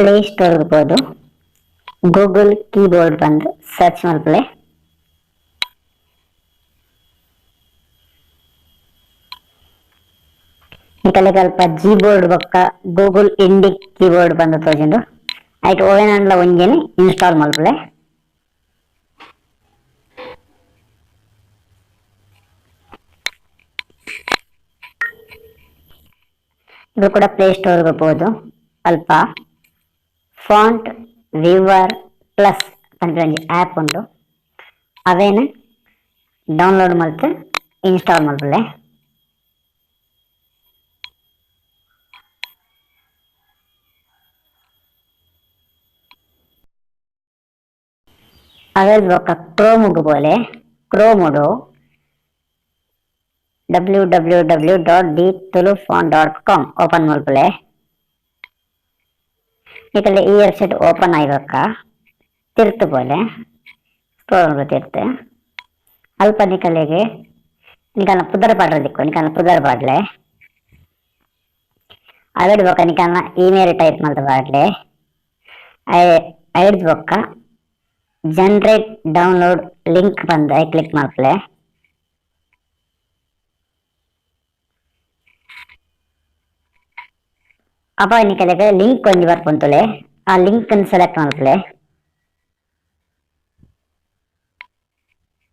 Play store ಪೋದು Google keyboard ಬಂದು search ಮಲ್ಪಲೆ. ನಿಕಲೆಗಲ್ಪ G board ಬೊಕ್ಕ Google Indic keyboard ಬಂದು ತೋಜುಂಡು. ಐಟ್ ಓವೆನಾಂಡ್ಲ ಒಂಜೆನ್ ಇನ್ಸ್ಟಾಲ್ ಮಲ್ಪಲೆ. ಇದು ಕೂಡ ಪ್ಲೇ ಸ್ಟೋರ್ ಪೋದು ಅಲ್ಪ font viewer plus ಪನ್ಪಿನ ಒಂಜಿ ಆ್ಯಪ್ ಉಂಡು, ಅವೇನು ಡೌನ್ಲೋಡ್ ಮಲ್ತ್ ಇನ್ಸ್ಟಾಲ್ ಮಲ್ಪಲೆ. ಅವೆಲ್ ಬೊಕ್ಕ ಕ್ರೋಮುಗು ಬೋಲೆ. ಕ್ರೋಮುಡು www.thetulufont.com open ಮಲ್ಪಲೆ. ನಿಕಲೆ ಈ ವೆಬ್ಸೈಟ್ ಓಪನ್ ಆಯಿ ಬೊಕ್ಕ ತಿರ್ತು ಪೋಲೆ, ಸ್ಕ್ರೋಲ್ ತಿರ್ತು ಅಲ್ಪ ನಿಕಲೆಗ್ ನಿಕಲ್ನ ಪುದರ್ ಪಾಡ್ರೆ ದಿಕ್ಕು, ನಿಕಲ್ನ ಪುದರ್ ಪಾಡ್ಲೆ. ಅವೆಡ್ ಬೊಕ್ಕ ನಿಕಲ್ನ ಇಮೇಲ್ ಟೈಪ್ ಮಲ್ತ್ ಪಾಡ್ಲೆ. ಐಡ್ದ್ ಬೊಕ್ಕ generate download link ಬಂದು I click ಮಲ್ಪಲೆ. ಅಪ ನಿಕಲೆಗ್ ಲಿಂಕ್ ಒಂಜಿ ಬರ್ಪುಂತುಲೆ, ಆ ಲಿಂಕ್ ನ್ ಸೆಲೆಕ್ಟ್ ಮಲ್ಪಲೆ.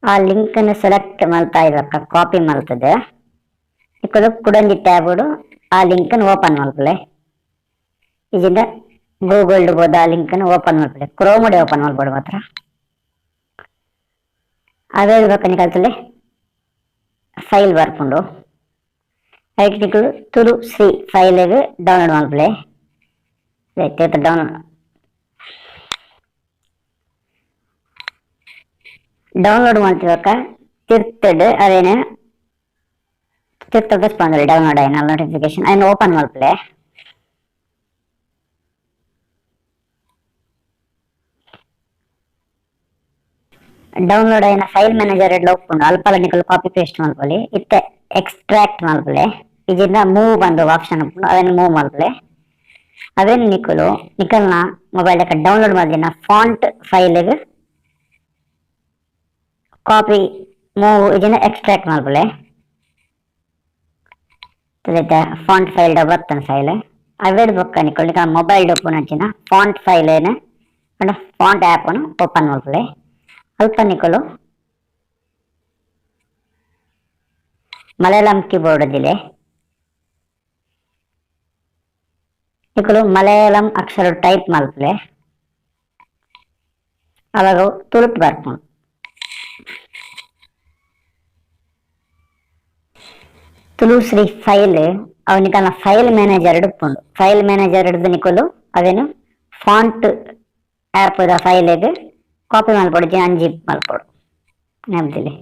ಆ ಲಿಂಕ್ ನ್ ಸೆಲೆಕ್ಟ್ ಮಲ್ತಾಯಿ ಬೊಕ್ಕ ಕಾಪಿ ಮಲ್ತದೆ ನಿಕುಲು ಕುಡೊಂಜಿ ಟ್ಯಾಬ್ ಆ ಲಿಂಕ್ ನ್ ಓಪನ್ ಮಲ್ಪಲೆ. ಇಜಿಂಡ ಗೂಗಲ್ ಡ್ ಪೋದು ಆ ಲಿಂಕ್ ನ್ ಓಪನ್ ಮಲ್ಪಲೆ, ಕ್ರೋಮ್ ಡೆ ಓಪನ್ ಮಲ್ಪೊಡು ಮಾತ್ರ. ಅವೇ ಬೊಕ್ಕ ನಿಕಲ್ತುಲೆ ಫೈಲ್ ಬರ್ಪುಂಡು, ಐಟ್ ನಿಕುಲು ತುಳು ಶ್ರೀ ಫೈಲ್ ಡೌನ್ಲೋಡ್ ಮಲ್ಪಲೆ. ಡೌನ್ ಡೌನ್ಲೋಡ್ ಮಲ್ತಿ ಬೊಕ್ಕ ತಿರ್ತುಡು ಅವೇನು ತಿರ್ತ್ ಬಸ್ಪಂದ್ರೆ ಡೌನ್ಲೋಡ್ ಆಯಿನ ನೋಟಿಫಿಕೇಶನ್ ಅಯ್ನ್ ಓಪನ್ ಮಲ್ಪಲೆ. ಡೌನ್ಲೋಡ್ ಆಯಿನ ಫೈಲ್ ಮ್ಯಾನೇಜರ್ ಡ್ ಉಪ್ಪುಂಡು, ಅಲ್ಪಲ ನಿಕುಲು ಕಾಪಿ ಪೇಸ್ಟ್ ಮಲ್ಪೊಲಿ. ಇತ್ತೆ ಎಕ್ಸ್ಟ್ರಾಕ್ಟ್ ಮಲ್ಪಲೆ. ಇಜಿಂಡ ಮೂವ್ ಬಂದು ಆಪ್ಷನ್ ಉಪ್ಪುಂಡು, ಅವೆನ್ ಮೂವ್ ಮಲ್ಪಲೆ. ಅವೆನ್ ನಿಕುಲು ನಿಕಲ್ನ ಮೊಬೈಲ್ ಡೌನ್ಲೋಡ್ ಮಲ್ದಿನ font file copy move ಇಜಿಂಡ extract ಮಲ್ಪಲೆ. Font file ಬರ್ತನ ಫೈಲ್ ಅವೆಡ್ ಬೊಕ್ಕ ನಿಕುಲು ನಿಕಲ್ನ ಮೊಬೈಲ್ ಉಪ್ಪುನಂಚಿನ ಫಾಂಟ್ ಫೈಲ್ ಪಂಡ font app open ಮಲ್ಪಲೆ. ಅಲ್ಪ ನಿಕುಲು ಮಲಯಾಳಂ ಕೀಬೋರ್ಡ್ ದಿಲೆ, ನಿಕುಲು ಮಲಯಾಳಂ ಅಕ್ಷರ ಟೈಪ್ ಮಲ್ಪಲೆ. ಅವಾಗ ತುಳುಟ್ ಬರ್ಪುಂಡು. ತುಳು ಶ್ರೀ ಫೈಲ್ ಅವು ನಿಕಲ್ನ ಫೈಲ್ ಮ್ಯಾನೇಜರ್ ಉಪ್ಪುಂಡು. ಫೈಲ್ ಮ್ಯಾನೇಜರ್ ಹಿಡ್ದು ನಿಕುಲು ಅವೇನು font app the file copy ಮಲ್ಪೊಡು, ಅನ್ಜಿಪ್ ಮಲ್ಪೊಡು ನೆಂತಿಲೆ.